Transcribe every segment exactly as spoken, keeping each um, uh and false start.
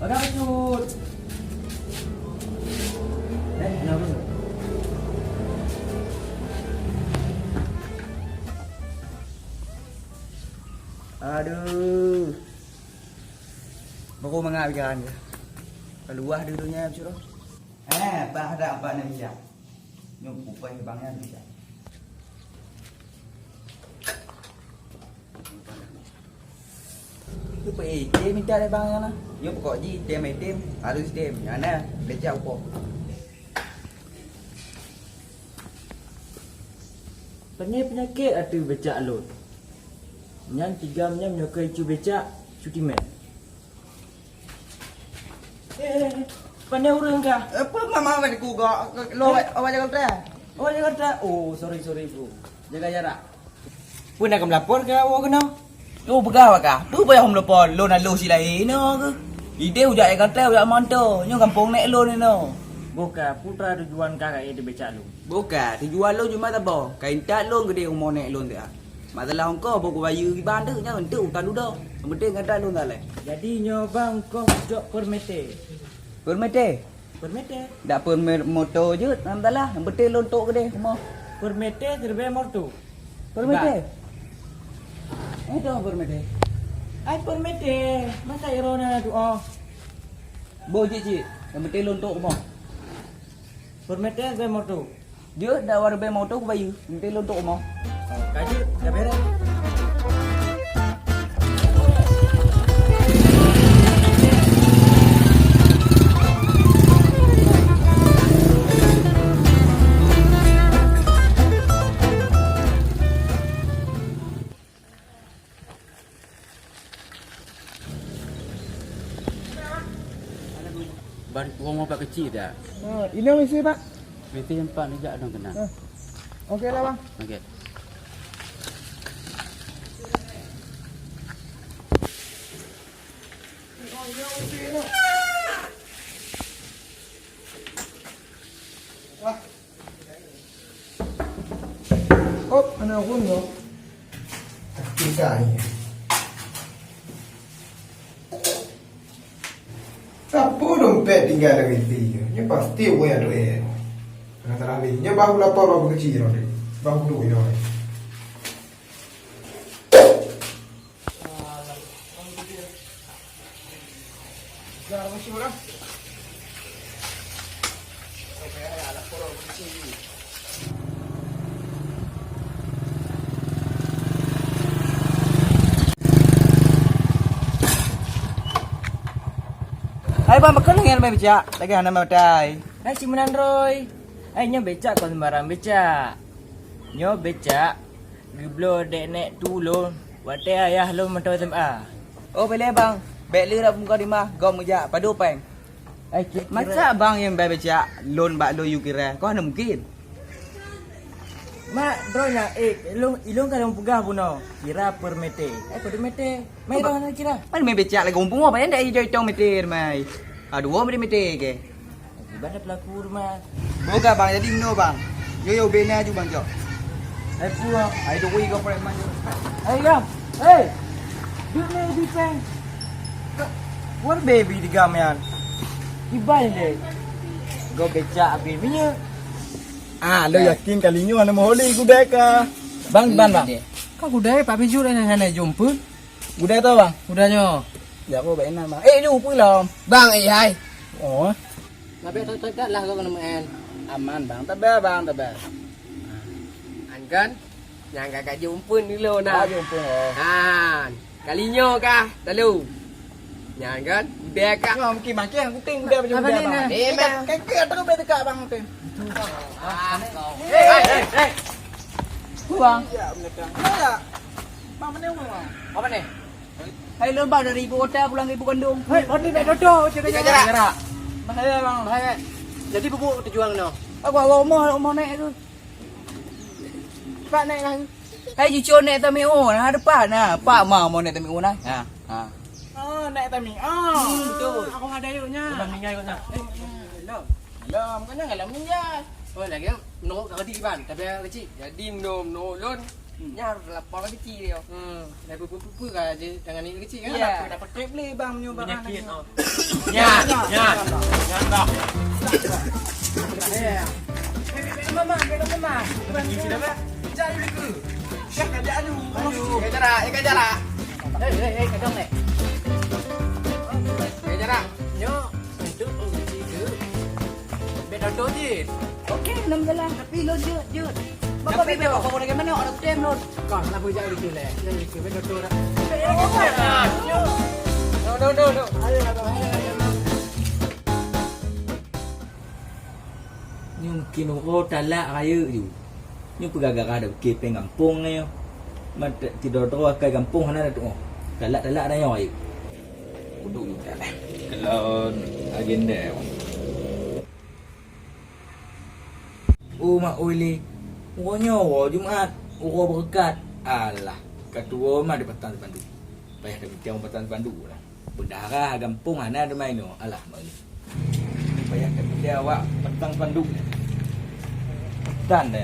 Ada cut. Eh, kenapa? Aduh. Baru mangat pikiran dia. Keluar di dunia, Curo. Eh, bah dak abang nak bijak. Nyoe kupai bang nyan bijak. Nyoe peuék minta lé bang nyan lah. Nyoe pokok jih tem, tem, harus tem. Nyan na, becak upo. Pane peunyakét ateueh becak lôn. Nyan tigam nyan nyoe keu icu becak, icu timé. Eh, eh, eh, pane ureueng kah? Apa mama awak ku ga lo awak Jakarta? Awak Jakarta. Oh, sorry, sorry, bro. Jaga jarak. Peue na kameulapor keu awak keunoe? Oh, peugah awak kah? Peue payah meulapor? Lôn haloh si laén inoe keuh. Idéh ujak Jakarta, ujak mantong. Nyoe gampông nèk lôn inoe. Boh ka, peue teuma tujuan kah ka ék teuh becak lôn? Boh ka, tujuan lôn cuma saboh. Ka intat lôn keudéh rumoh nèk lôn teuh. Masalah ongkoh boh kubayeue iban teuh nyan eunteuk utan dudoe. Nyang penting gata lôn saleh. Jadi nyoe bang ongkoh jok per meter. Per meter? Per meter. Dak per me-, moto jeuet, hana masalah. Nyang penting lôn tok keudéh rumoh. Per meter siribèe moto. Per meter? Eh, dak per meter. Ai per meter. Masa iro na tu oh. Boh jeuet cit. Nyang penting lôn tok rumoh. Per meter siribèe moto. Jeuet dak wareubèe moto kubayeue, enteuk lôn tok rumoh. Ka jeuet, ka bèrèh. Ban, wong, wong Pak Keuchik dak? Oh, inoe misi, Pak. Misi empat ni jak dong kena. Oh. Oke lah, Bang. Oke. Wah. Hop, aneuk ulôn nyoe. Tapi ka nyoe. Sapeue dompet tinggai lam isi nyoe? Nyoe pasti ureueng nyang duek. Tengah tarawe. Nyoe bang lapor bang keuchik nyoe. Bang duek nyoe. Hai bang, pakon lagèe nyan becak? Lagèe hana meutai. Hai si meunan Roy. Hai nyoe becak kon sembarang becak. Nyoe becak geubloe dek nèk tu lôn watèe ayah lôn mantong S M A. Oh, boleh bang. Bèk lé rab muka di mah, gob meujak padub péng. Hai, ki-, masa bang nyang bai becak lôn bak lôn yue kira? Kok hana mungkin. Mak, droe nyan, eh, ilôn, ilôn ka lôn peugah bunoe, kira per meter. Eh, per meter. Mai roh na kira. Mana main becak lagèe ureueng pungo, pajan dak ijong-ijong meter mai. Aduh, meter-meter ke. Ibadah pelaku rumah. Boga bang, jadi meunoe bang. Yo yo bena aju bang jok. Hai pulang. Hai doi kau preman jok. Hai gam. Hei. Duit ni di peng. What baby di gam yan. Ibai deh. Go becak abis minyak. Ah, lo yakin kali nyoe hana meuholi gudai ka. Bang, ban bang. Kau gudai Pak Bijur hana hana jumpa. Gudai tu bang. Gudai nyoe. Ya aku baik enak bang. Eh, lu pulang. Bang, eh hai. Oh. Tapi tak tak lah kau kena main. Aman bang, tabah bang, tabah. An kan? Nyang kakak jumpa dulu nah. Ah, jumpa oh. Han. Kali nyoe kah? Talu. Nyan kan? Udah kak. Nyoe mungkin makin aku teng udah baju udah bang. Eh, bang. Kakak terus berdekat bang mungkin. Ah, kau. Eh, eh, eh. Bang. Ya, mereka. Ya. Bang, mana bang? Apa ni? Hai lôn bang dari ibu kota pulang ke ibu kandung. Hei, berarti nak duduk je kerja. Bahaya bang, bahaya. Jadi bubuk tujuan kena. Aku awak rumah, rumah naik tu. Pak naik lah. Hai cucu naik tamiu nah depan nah. Pak ma mau naik tamiu nah. Ha. Ha. Oh, naik tamiu. Oh, hmm, betul. Aku ada yuknya. Udah meninggal yuknya. Eh, belum. Belum, kan jangan meninggal. Oh, lagi menurut kau di ban, tapi kecil. Jadi menurut menurut lôn Nyan harus lapor lagi kecil dia. Hmm, dah peue-peue ka je tangan ni kecil kan? Iya. Dapat, dapat trip leh bang nyoe barang. Penyakit, oh. Ya, ya. Ya, bang. Iya. Mama, mama, mama. Bukan gitu dah, Pak. Cari dulu. Siap, kerja dulu. Ayo. Jaga jarak, jaga jarak. Hei, hei, hei, kadang ni. Jaga jarak. Nyoe, untuk penguji tu. Beda tu je. Okey, enam belas. Tapi lo jut, jut. Bapak beda. Bapak boleh ke mana? Orang tem lo. Kau nak pergi jauh dikit leh. Jauh dikit, beda tu dah. No, no, no, no. Ayo, ayo, ayo, ayo. Nyoe mungkin uroe talak rayeuk ju. Nyoe peugah gara-gara ada bukée péng gampông nyoe. Mat tidor-tidor akai gampông hana ada tuoh. Talak-talak ada nyoe rayeuk. Uduk juga lah. Kelon agenda. Oh, mak oi lé. Uroe nyoe uroe Jumat, uroe beureukat. Alah, ka tuwoe mah di patang sipandu. Payah tamita u patang sipandu lah. Bendahara gampông hana teuma inoe. Alah, mak oi lé. Payah tamita awak patang sipandu nyan. Tan dah.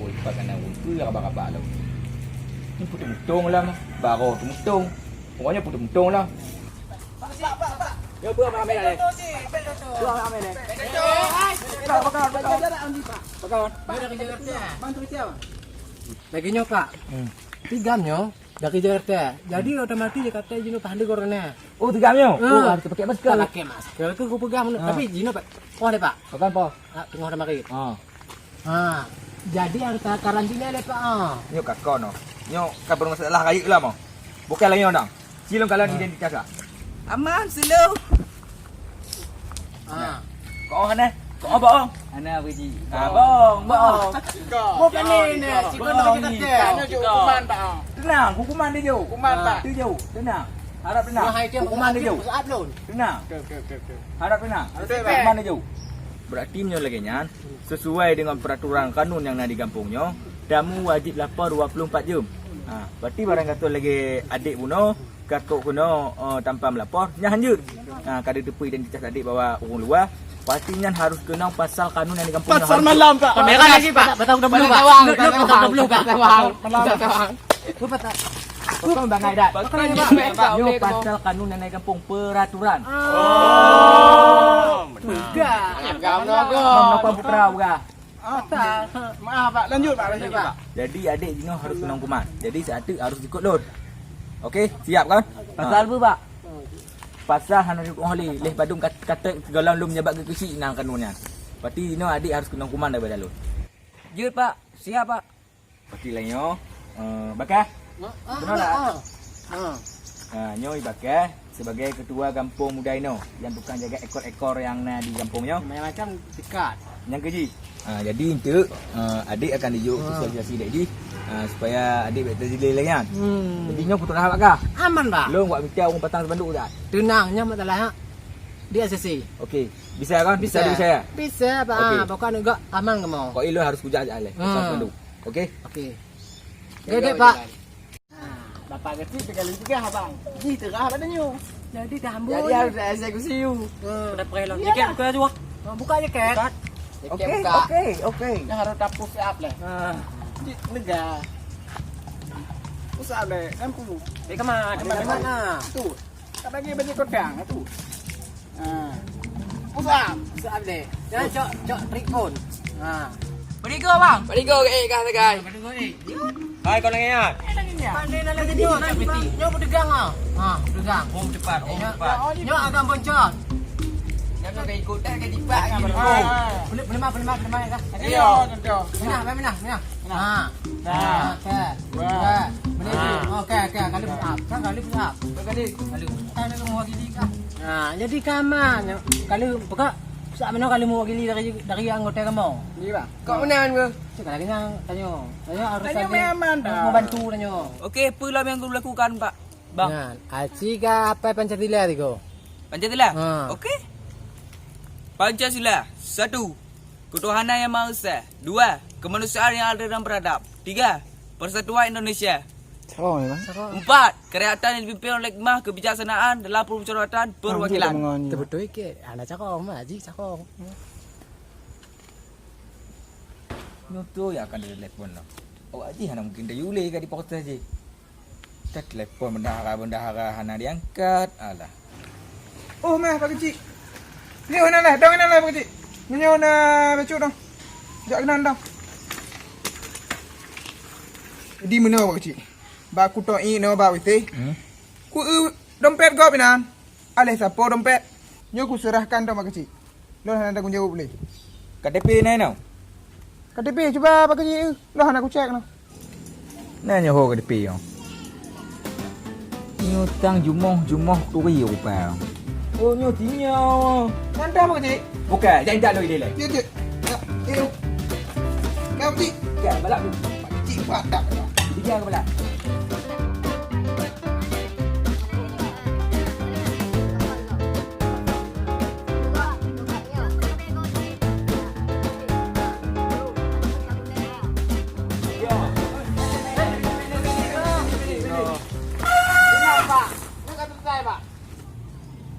Oh, ipat kana ureueng peue raba-raba lom. Nyoe putôh mutông lah mah. Baroe teuh mutông. Pokoknya putôh mutông lah. Pak, pak, pak, pak. Ya, buat apa ambil dah? Buat apa ambil dah? Pak, pak, pak, pak. Pak, pak. Bantu siapa? Lagi nyoe, Pak. Hmm. Tigam nyoe dari Jakarta. Jadi otomatis Jakarta jinoe pahala corona. Oh, tigam nyoe? Hmm. Oh, harus pakai masker. Tak pakai masker. Aku, aku pegang. Ah. Tapi jinoe, Pak. Oh, deh, Pak. Pegang, Pak. Ah, tengah ada marit. Ah. Ha, jadi harus karantina lé, Pak, ha. Nyoe ka kon, oh. Nyoe ka bermasalah rayeuk lah, moh. Bukan lain orang. Cilong kalon identitas lah. Aman, slow. Ha. Kau hana? Kau bohong? Hana, Abu Ji. Ah, bohong, bohong. Bukan ni, ni. Bohong ni. Kena jauh hukuman, Pak, ha. Tenang, hukuman dia jauh. Hukuman, Pak. Dia jauh. Tenang. Harap tenang. Hukuman dia jauh. Tenang. Okey, okey, okey, okey. Harap tenang. Okey, Pak. Hukuman dia jauh. Berarti meunyoe lagée nyan, sesuai dengan peraturan kanun nyang na di gampông nyoe, tamu wajéb lapor dua puluh empat jeuem. Ha, berarti barang gatot lagée adék bunoe, ka trok keunoe, eh, tanpa melapor, nyan hanjeuet. Ha, ka diteupeu identitas adék bahwa ureueng luwa, berarti nyan harus keunong pasal kanun nyang di gampông nyoe. Pasal malam, Pak. Kamera lagi, Pak. Batang dua puluh, Pak. Batang dua puluh, Pak. Batang dua puluh. Kosong bangai dah. Nyoe pasal kanun nyang na di gampông, peraturan. Oh. Peugah. Agam, agam. Napa putra peugah? Ah, maaf, Pak. Lanjut, Pak. Lanjut, Pak. Jadi, adék jinoe harus keunong hukuman. Jadi, siat teuk harus ikut lôn. Okey, siap kan? Pasal apa, Pak? Pasal hana ikut lé, leh padum kat-, kata keugolom lôn meunyoe bak geukeuchik na kanun nyan. Berarti jinoe adék harus keunong hukuman daripada lôn. Jeuet, Pak. Siap, Pak. Pati lainnya, eh, Bakah. Ma-, ah, Benar tak? Ah. Ah. Ha, nyoe Bakah sebagai ketua gampông muda inoe yang tukang jaga ekor-ekor yang na di gampông nyoe. Macam-macam dekat. Yang keji. Ha, jadi untuk, eh, adik akan dijok sosialisasi dek ji, ha, supaya adik baik terjadi lagi kan. Hmm. Jadi nyoe putôh dah Bakah. Aman, Pak. Lôn buat mita ureueng patang sipandu dah. Tenang, nyoe masalah, ha. Di A C C. Okey. Bisa kan? Bisa. Bisa, bisa ya? Bisa, Pak. Okey. Ah, pokok negak aman kamu. Kok ilôn harus kujak aja leh. Hmm. Patang sipandu. Okey? Okey. Dek, dek, Pak. Bapak kecil sekali juga, Abang. Ji terah pada nyu. Jadi dah amboi. Jadi harus eksekusi you. Hmm. Pada perih lah. Iyalah. Jaket buka dulu. Oh, buka jaket. Buka. Okey, okey, okey. Yang harus tak push up leh. Ah. Ji lega. Push up leh, kan pu. Di kamar, di mana? Tu. Tak bagi baju kodang tu. Ha. Push up. Push up deh. Jangan cok, cok trik pun. Ha. Berigo, Bang. Berigo, eh, kah, sagai. Berigo, eh. Hai, kau nangis, ya? Pandai nak lagi nyoe, nyoe berdegang, ah. Ha, berdegang. Om cepat, om cepat. Nyoe agak boncot. Jangan kau ikut dah, kau jipak lagi. Oh. Boleh, boleh mah, boleh mah, boleh mah, ya, kah? Ayo, contoh. Minah, minah, minah. Nah. Ha. Nah. Okey. Wah. Okey. Boleh tu. Okey, okey. Kali push up. Kan kali push up. Kali. Kali. Kan ada mau gili kah? Ha, jadi kaman. Kali peka. Push up mana kali mau gili dari, dari anggota kamu? Iya, Bang. Kok menang ke? Cek lagi nang tanya. Tanya harus tanya memang dah. Mau bantu tanya. Okey, apa lah yang kau lakukan, Pak? Bang. Nah, aci ka apa Pancasila tiga? Pancasila? Ha. Okey. Pancasila, satu. Ketuhanan Yang Maha Esa. Dua, kemanusiaan yang adil dan beradab. Tiga, persatuan Indonesia. Cakong memang. Empat, kerakyatan yang dipimpin oleh hikmah, kebijaksanaan dalam permusyawaratan perwakilan. Betul ke? Anak cakong mah, Haji cakong. Nyoto yang akan ditelepon lah. Awak jih hana mungkin tayue lé ka diproses jih. Tatelepon bendahara-bendahara hana diangkat. Alah. Oh, meh, Pak Keuchik. Nyoe hana leh, dong hana leh, Pak Keuchik. Meunyoe na bacut dong. Jak keunan dong. Jadi meunoe, Pak Keuchik. Bak kutok ié nyoe bak W C. Hmm? Kueu dompet gob inan. Aléh sapo dompet? Nyoe kuseurahkan dong Pak Keuchik. Lôn hana tanggung jaweueb lé. K T P na inoe? K T P cuba Pak Keuchik, eh. Lôn hana kucek noh. Na nyoe ho K T P nyoe. Nyoe tang jumoh-jumoh turi rupa. Oh, nyoe sinyoe. Nyan dah Pak Keuchik. Bukan, jangan tak lôi dia lai. Ya, ya. Ya, ya. Kau Keuchik. Ya, balap tu. Pak Keuchik batak. Dia ke balap.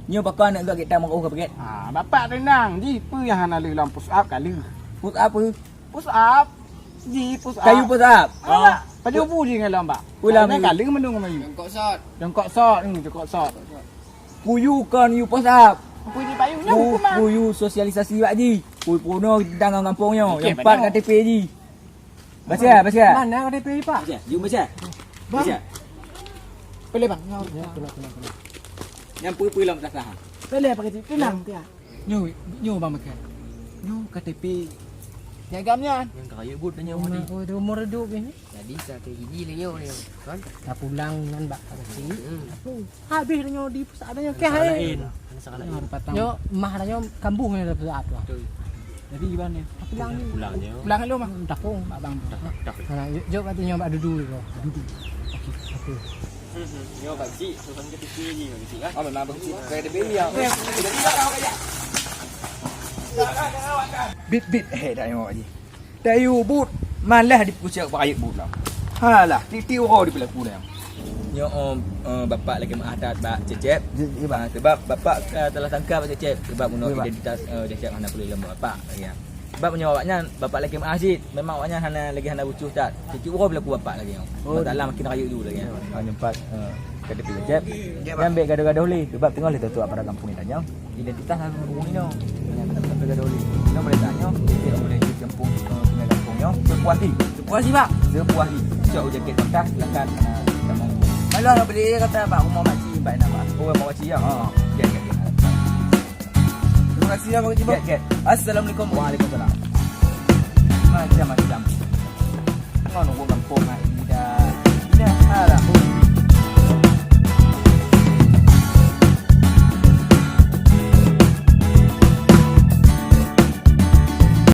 Nyoe pakon aneuk gak kita meuruh ke paket? Ah, bapak tenang ji, peue nyang hana leuh lom push up ka leuh. Push up peue? Push up. Ji push up. Kayu push up. Awak. Paju bu ji ngon lom, Pak. Pulang. Kayu ka leuh mandum ngon mayu. Jongkok sot. Jongkok sot, hmm, jongkok sot. Puyu kon you push up. Puyu payu nyoe hukum ah. Puyu sosialisasi bak ji. Puyu peurunoe tentang ngon gampông nyoe. Okey, nyang pat betul. K T P ji. Baca, baca. Mana K T P, Pak? Baca. You baca. Bang. Baca. Boleh, Bang. Nyoe, nyoe, nyoe, nyoe, nyoe. Nyang peue-peue lam tasah. Boleh, Pak Keuchik. Tenang, tiap. Nyoe, nyoe Bang Mekan. Nyoe K T P. Nyagam nyan. Nyang ka rayeuk buet nyoe. Umur, oh, umur hidup ini. Jadi, ka keu gigi le nyoe, nyoe. Kan? Ka pulang nyan bak Pak Keuchik. Hmm. Apa? Habis nyoe di pusat nyoe. Ada salah lain. Ada salah lain. Nyoe, mah nyoe kambuh nyoe dah pusat tu. Betul. Jadi, gimana? Pulang ni. Pulang nyoe. Pulang dulu, mah. Takung, abang. Dah, dah. Nah, jok, jok kat nyoe bak dudu dulu. Dudu. Okey, okey. Hmm, hmm. Nyoe Pak Keuchik, suruh ke T V ni, Pak Keuchik, kan? Oh, memang Pak Keuchik. Saya ada beli, ya. Bit, bit. Eh, dah nyoe, Pak Keuchik. Tayu buet, malah dipeucok bak ayek buet lah. Halah, tiep-tiep uroe dipeulaku dah. Nyoe, eh, bapak lagèe meu'ah that bak Cecep. Ji, ji, Bang. Ah, sebab bapak ka salah sangka bak Cecep. Sebab meunoe identitas, eh, Cecep hana peureulee lom bapak lagèe nyan. Sebab meunyoe awaknyan, bapak lagèe meu'ah cit. Memang awaknyan hana, lagèe hana bucuh that. Tiep-tiep uroe peulaku bapak lagèe nyoe. Oh. Masalah makin rayeuk ju lagèe nyan. Hana empat, eh, Ka teupeu Cecep. Nyan bèk gadoh-gadoh lé, sebab teungoh lé tatuek aparat gampông nyan nyoe. Identitas ureueng inong. Nyan tak gadoh-gadoh lé. Nyoe boleh tak nyoe? Kita boleh di gampông, eh, tinggal gampông nyoe. Sepuas hati. Sepuas hati, Pak. Sepuas hati. Cok jaket kontak, silakan, eh, kamu. Kalau nak beli kata Pak rumah makcik, Pak nama. Oh, rumah makcik ya. Ha, jaket. Terima kasih ya, Pak Haji. Jaket. Assalamualaikum. Waalaikumsalam. Macam-macam. Mana ureueng gampông ai dah. Dah, alah.